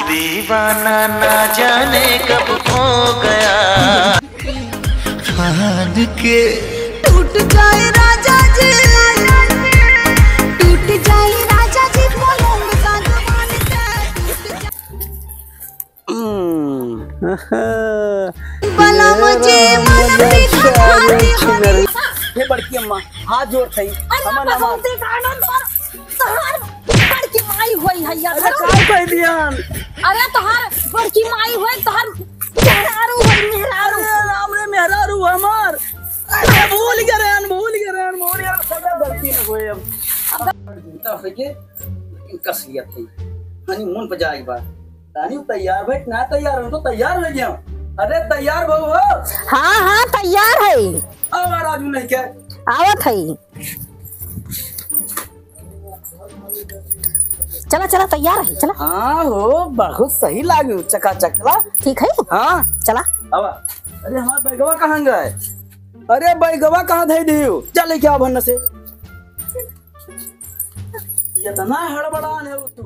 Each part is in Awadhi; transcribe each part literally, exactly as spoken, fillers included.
दीवाना ना जाने कब खो गया। फान के टूट जाए राजा जी, टूट जाए राजा जी, पलंग सागवान के टूट जाए। हम्म। बलम जे मन पिघला दे हमारी। हे बड़की अम्मा, हाथ जोड़ थई। अरे हमार नाम बहुत ही गाना तोहर, तोहर बड़की माई होई है यार। अरे का कह दियान? अरे तोहर बड़की माई होई, तोहर मेहरारू होई, मेहरारू। अरे राम रे, मेहरारू हमार। अरे भूल गए रहन, भूल गए रहन, भूल गए रहन, सब गलती न होए अब। अब घूमता होइए, लेकिन कस लिया थी। हनीमून पर जाए एक बार। रानी तैयार भाई, ना तैयार हो तो तैयार हो गया। अरे तैयार बहु हो? हाँ, हाँ, तैयार है। अब राजू नहीं क्या? आवत है। चला, चला, तैयार है, चला। हाँ हो, बहुत सही लागू, चकाचक, चला। ठीक है? हाँ। चला। अब, अरे हमार बैगवा कहाँ गए? अरे बैगवा कहाँ धई दियो? जा लेके आओ भन्ना से। इतना हड़बड़ान है वो तू।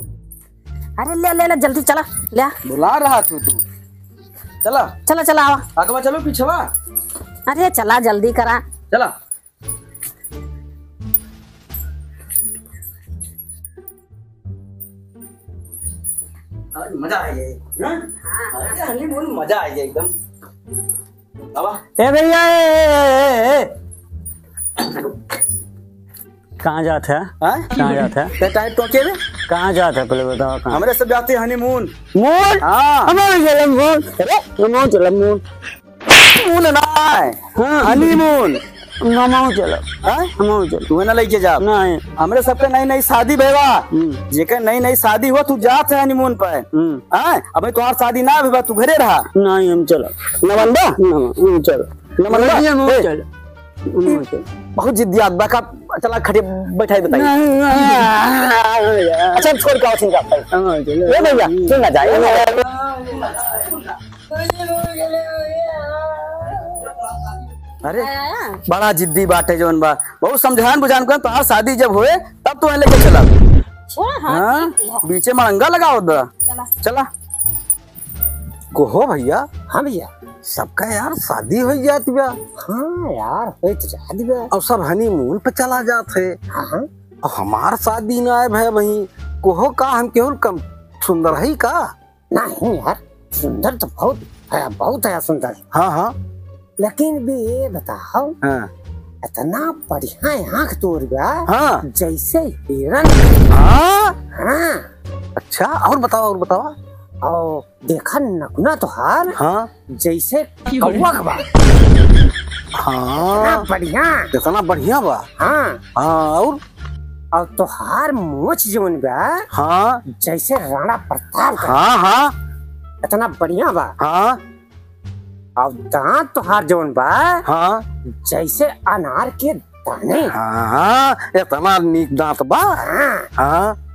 अरे ले, ले, ले, जल्दी चला, ले आ। बुला रहा तू, तू। चला। चला, चला, आवा। आगवा चलो, पिछवा। अरे चला, जल्दी करा। चला। आज मजा आ गया, हाँ? अरे हनीमून मजा आ गया एकदम। आवा। ए भैया, ए, ए, ए, ए। कहाँ जात है? हाँ? कहाँ जात है? ते टाइट टोके रे? कहाँ जात है पहले बताओ, कहाँ? हमरे सब जाते हैं हनीमून। मून? हाँ। हम चलम मून। अरे, हम चलम मून। मून ना है। हाँ। हनीमून। हम चलम। हाँ? हम चलम। तू ना लेके जा। नहीं। हमरे सबके नई नई शादी भवा। हम्म। जेकर नई नई शादी हुआ, तू जात है हनीमून पर। हम्म। हाँ? अबे तुम्हार शादी ना भवा, तू घरे रहा। नहीं, हम चलम। न मनबा? न, हम चलम। न मनबा? नहीं, हम ए। चलम। बहुत जिद्दी आदमी बा का, चला खटिया बैठाई बताई। नहीं, नहीं, नहीं, नहीं, नहीं। अच्छा, छोड़ के आओ, सुन के आओ। हाँ, चलो। ए भैया, सुन ना जाए। अरे, बड़ा जिद्दी बाटे जौन बा। बहुत समझान बुझान कर, तोहार शादी जब होए, तब तो लेके चला। छोड़, हाँ, हाँ, ठीक है। बीचे मड़ंगा लगाओ दा। चला। चला। कहो भैया। हाँ भैया। सबका यार शादी हो जात बा। हाँ यार, हो तो जात बा। और सब हनीमून पे चला जात है। हाँ, हाँ। और हमार शादी ना आए भाई वहीं। कहो का हम केहू कम सुंदर है का? नहीं यार, सुंदर तो बहुत है, बहुत है सुंदर। हाँ, हाँ। लेकिन भी ये बताओ, हाँ। इतना बढ़िया आँख तोर बा, हाँ। जैसे हिरन। हाँ? हाँ। अच्छा, और बतावा, और बतावा। और देखा नगुना तोहार, हाँ। जैसे कौवा के बा। हाँ। इतना बढ़िया। इतना बढ़िया बा। हाँ। हाँ, और? और तोहार मोछ जौन बा, हाँ। जैसे राणा प्रताप का। हाँ, हाँ। इतना बढ़िया बा। हाँ। और दांत तोहार जौन बा, हाँ। जैसे अनार के दाने। हाँ, इतना नीक दांत बा। हाँ। हाँ।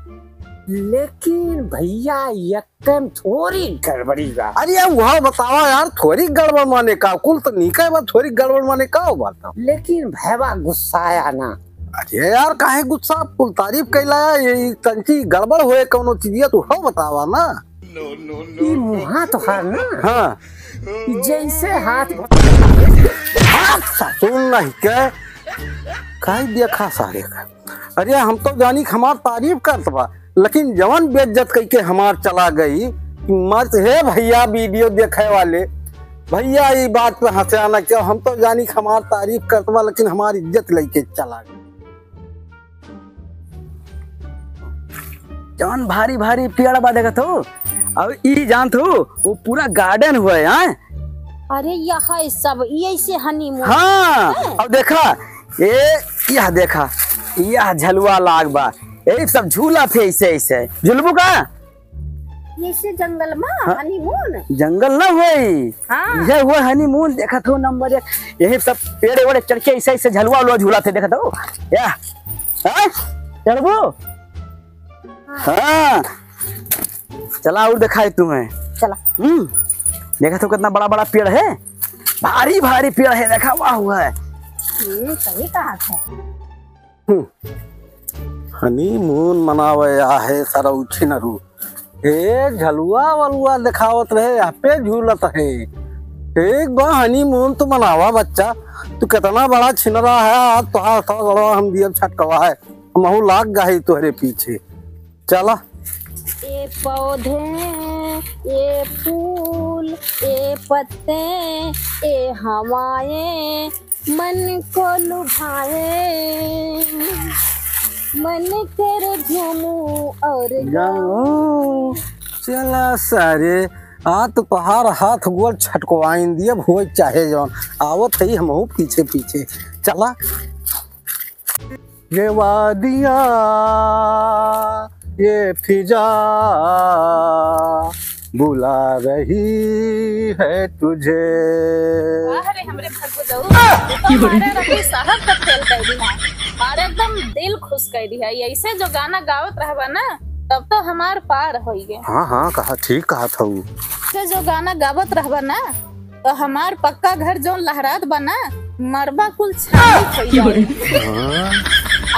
लेकिन भैया, यक्कम थोड़ी गड़बड़ी बा। अरे यार, वह बतावा यार, थोड़ी गड़बड़ माने का? कुल तो नीके बा, थोड़ी गड़बड़ माने का हो बात? लेकिन भैया गुस्साया ना। अरे यार, काहे गुस्सा? कुल तारीफ कैला, ये तंची गड़बड़ होए कौनो चीजिया, तू हो बतावा ना। ई मुहा तोहार ना। हाँ। जैसे हाथ। हाथ सा सुन नहीं के। काई देखा सारे का। अरे हम तो जानी कि हमार तारीफ करत बा, लेकिन जवन बेइज्जत कइके हमार चला गई, मत हे भैया वीडियो देखे वाले, भैया ई बात पे हंसा ना क्यों, हम तो जानी कि हमार तारीफ करत बा, लेकिन हमार इज्जत लेके चला गई। जौन भारी भारी पेड़ बा देखत हो, और ई जानत हो, वो पूरा गार्डन हुआ है, हैं? अरे यह सब, ये ऐसे हनीमून हाँ, है? और देखा, ए, यह देखा, यह झलुआ लाग बा, यही सब झूला थे ऐसे ऐसे, झुलबू का? जैसे जंगल में हाँ। हनीमून? जंगल ना होई। हाँ। यह हुआ हनीमून, देखत हो नंबर एक। यही सब पेड़े वेड़े चढ़ के ऐसे ऐसे झलुआ उलुआ झूला थे, देखत हो? या? हाँ? चढ़बू? हाँ। चला और दिखाई तुम्हें। चला। हम्म। देखत हो कितना बड़ा बड़ा पेड़ है? भारी भारी पेड़ है, देखा हुआ हुआ है। हम्म, सही कहा था। हम्म। हनीमून मनावे आहे सरऊ छिनरू। ए, झलुआ वलुआ देखावत रहे, यहाँ पे झूलत है। ठीक बा, honeymoon तो मनावा बच्चा। तू कितना बड़ा छिनरा है, आज तोहार थोड़ा बड़ा हम दियब छटकवा है। हमहू लाग गए तोहरे पीछे। चला। ए पौधे, ए फूल, ए पत्ते, ए हवाएं, मन को लुभाए, मन कर झूमूं और गाऊं। चला सारे, आ तो तोहार हाथ गोड़ छटकवाइन दिया, होए चाहे जौन। आवत है हमहू पीछे पीछे। चला। ये वादियाँ, ये फिजा बुला रही है तुझे। वाह रे हमरे भगुजऊ, तू तो हमारे रफी साहब का फेल कर दी है। हमारे एकदम दिल खुश कर दी है। ऐसे जो गाना गावत रहबा ना, तब तो हमार पार होइगे। हाँ, हाँ, कहा, ठीक कहा था वो। ऐसे जो गाना गावत रहबा ना, तो हमार पक्का घर जौन लहरात बा ना, मरबा कुल छानी खइबा। हाँ।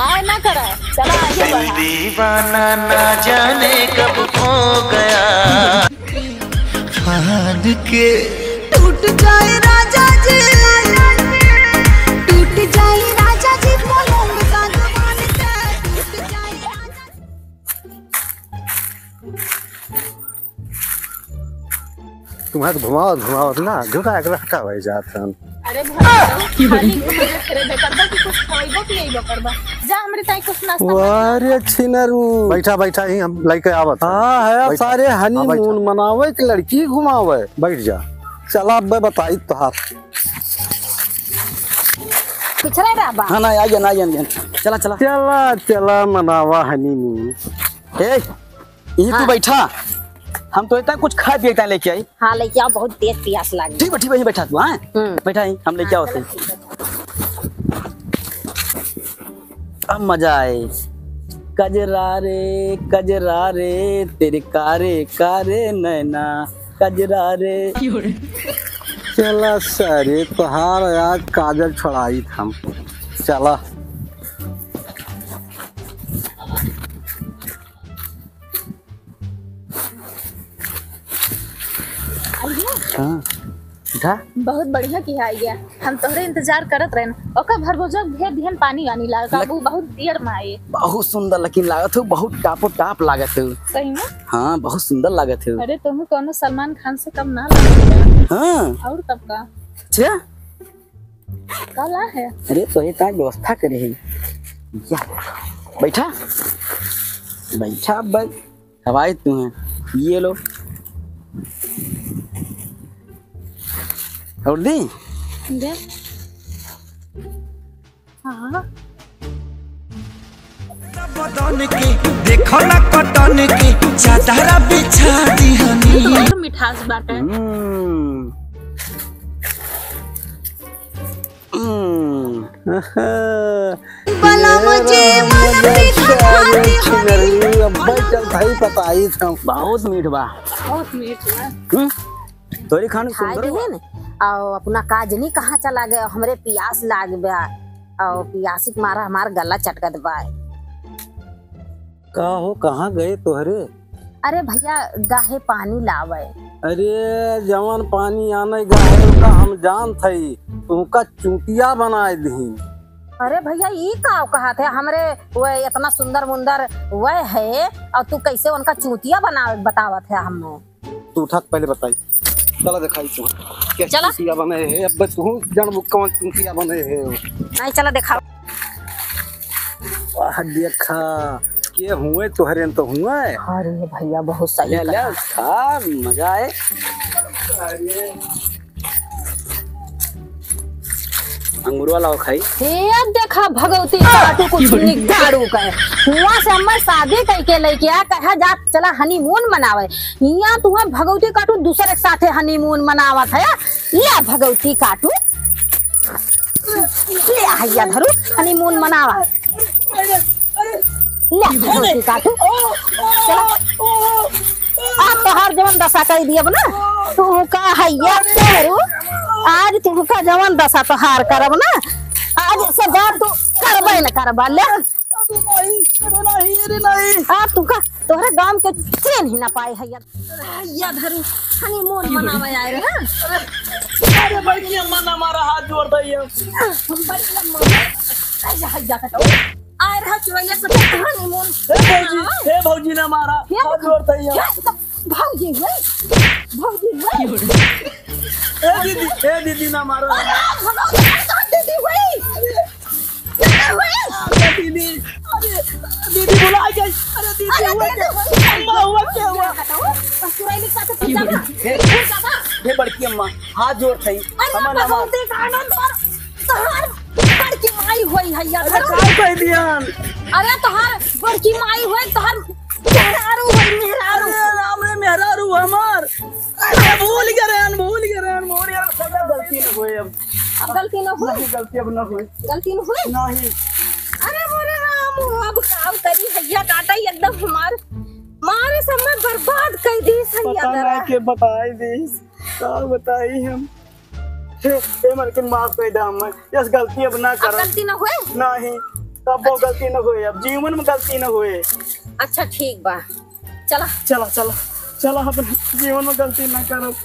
आए ना करा, चला आगे बढ़ा। दीवाना ना जाने कब खो गया। फान के टूट जाए राजा जी, टूट जाए राजा जी, पलंग सागवान के, टूट जाए राजा जी। तुम्हारे तो घुमावत घुमावत ना झूठा एक रखा भाई जात हन। अरे भगवान, खाली घूमे फिरे बे करबा कि कुछ खाइबो पियबो करबा? जा हमरे ताई कुछ नाश्ता वाह रे छिनरू। बैठा, बैठा, ही हम लेके आवत हन। हाँ, है बैठा। सारे हाँ, बैठा। Honeymoon मनावे कि लड़की घुमावे? बैठ जा। चला अब बताई तोहार। पिछले रहबा। हाँ, ना, आ गया, ना, आ गया, आ गया। चला, चला। चला, चला, मनावा honeymoon। ए, यहीं तू हाँ। बैठा, हम तो इतना कुछ खाए पिए इतना लेके आई। हाँ, लेके आओ, बहुत तेज प्यास लागी। ठीक बा, ठीक बा, यहीं बैठा तू, हाँ? हम्म। बैठा ही, हम लेके हाँ, आओ चलो, तू। ठीक है। अब मजा आए। कजरा रे, कजरा रे, तेरे कारे, कारे नैना, कजरा रे। चला सारे, तोहार आज काजल छोड़ाई हम। चला। अइया, हाँ, उठा। बहुत बढ़िया किहा अइया, हम तोहरे इंतजार करत रहेन। ओका भरभुजक भेज दिहन पानी वानी ला, का लग- वो बहुत देर में आए। बहुत सुंदर लेकिन लागत हो, बहुत टापो टाप लागत हो। सही में? हाँ, बहुत सुंदर लागत हो। अरे, तुम कौनो सलमान खान से कम ना लागत हो। हाँ। और तब का? अच्छा। काला है। अरे, तो ये तार व्यवस्था करे है। या, बैठा, बैठा, बस। हवाई तू है, ये लो। और दी? दे। हाँ। बदन के देखो ना कटन के चादरा बिछा दिहनी। बहुत मिठास बाटे। हम्म। हम्म। बला ये मुझे राम मन बजा पिघला दे दे हरी। छिनरी, अब भाई चल भाई बताई था। बहुत मीठ बा। बहुत मीठ बा। हम्म? तोरी खान खाए सुंदर बा। दिहन, और अपना काजनी कहाँ चला गए, हमरे पियास लाग बा, और पियासी के मारा हमार गला चटकत बा। का हो, कहाँ गए तोहरे? अरे भैया, गाहे पानी लावे। अरे, जवन पानी आने गाहे, ओका हम जानत हई, तुमका चूतिया बनाए दही। अरे भैया, ई का कहत है? हमरे वह इतना सुंदर मुंदर वह है, और तू कैसे उनका चूतिया बनावे बतावत है हमें? तू उठा के पहले बताई। चला देखाई तू। क्या चला। चूतिया बने है? अब तू जान वो कौन चूतिया बने है? नहीं, चला देखाओ। वाह, देखा, के हुए तोहरे न तो हुए। अरे भैया, बहुत सही ले, ले, कहा। खा, मजा आए। अंगूरवा लाओ खाई। हे देखा भगवती काटू कुछ निकारू के। हुआ से हमार शादी कई के लेके आ, कहा जा चला honeymoon मनावे। हियां तू हम भगवती काटू दूसरे के साथे honeymoon मनावत है। ले भगवती काटू। ले हैया धरू, honeymoon मनावा। ले, रोटी काटू। चला। आज तोहार जवन दशा कई दियब ना, तुहका हैया धरू, आज तुहका जवन दशा तोहार करब ना, आज से बाद तू करबे न करबा। ले। अरे नहीं, अरे नहीं, अरे नहीं। आ तुहका तोहरे गांव के चैन ही ना पाए है यार। या धरू, honeymoon मनावे आए रहे, हाँ? अरे बड़की अम्मा ना मारा, हाथ जोड़ दे ये। हम बड़की अम्मा, ऐसा है जा कटो। आए रहा चुरैया से honeymoon। ए भौजी, हाँ। ए भौजी ना मारा, ये हाथ जोड़ दे ये। ये तो भौजी हुई, भौजी हुई। ए दीदी, ए दीदी ना मारा। अरे भगवान, दीदी हुई। अरे दीदी, अरे दीदी बुला गई। अरे दीदी, अरे हुआ दीदी, क्या? अम्मा, हुआ क्या हुआ? बताओ, बस चुराई लिख पाते फिर जाबा। हे, फिर जाबा। हे बड़की अम्मा, हाथ जोड़ थई। अरे हमार आपका नमन। गलती का आनंद और तोहार बड़की माई होई है यार। अरे का कह दियन? अरे तोहार बड़की माई होई, तोहार मेहरारू होई, मेहरारू। अरे राम रे, मेहरारू हमार। अरे भूल गए रहन, भूल गए रहन, भूल गए रहन। गलती न होए अब। अब गलती न होए? नहीं, गलती अब न होए। गलती न होए? नहीं। अरे मोरे राम, अब काव करी भैया, काटा ही एकदम हमार, मारे समय बर्बाद कर दी सही पता अदरा। ना के बताई दीस, का बताई हम। हे, हे मलकिन, माफ कर दे हमें, यस गलती अब ना अब करब। गलती न होए? नहीं, अब वो गलती न होए, अब जीवन में गलती न होए। अच्छा ठीक बा, चला। चला, चला, चला, अपन जीवन में गलती ना करब।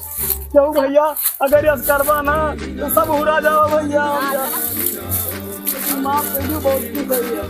क्यों भैया, अगर यस करबा ना, तो सब हुरा जाओ भैया, भैया। लेकिन माफ कर दो, बहुत कुछ है भैया।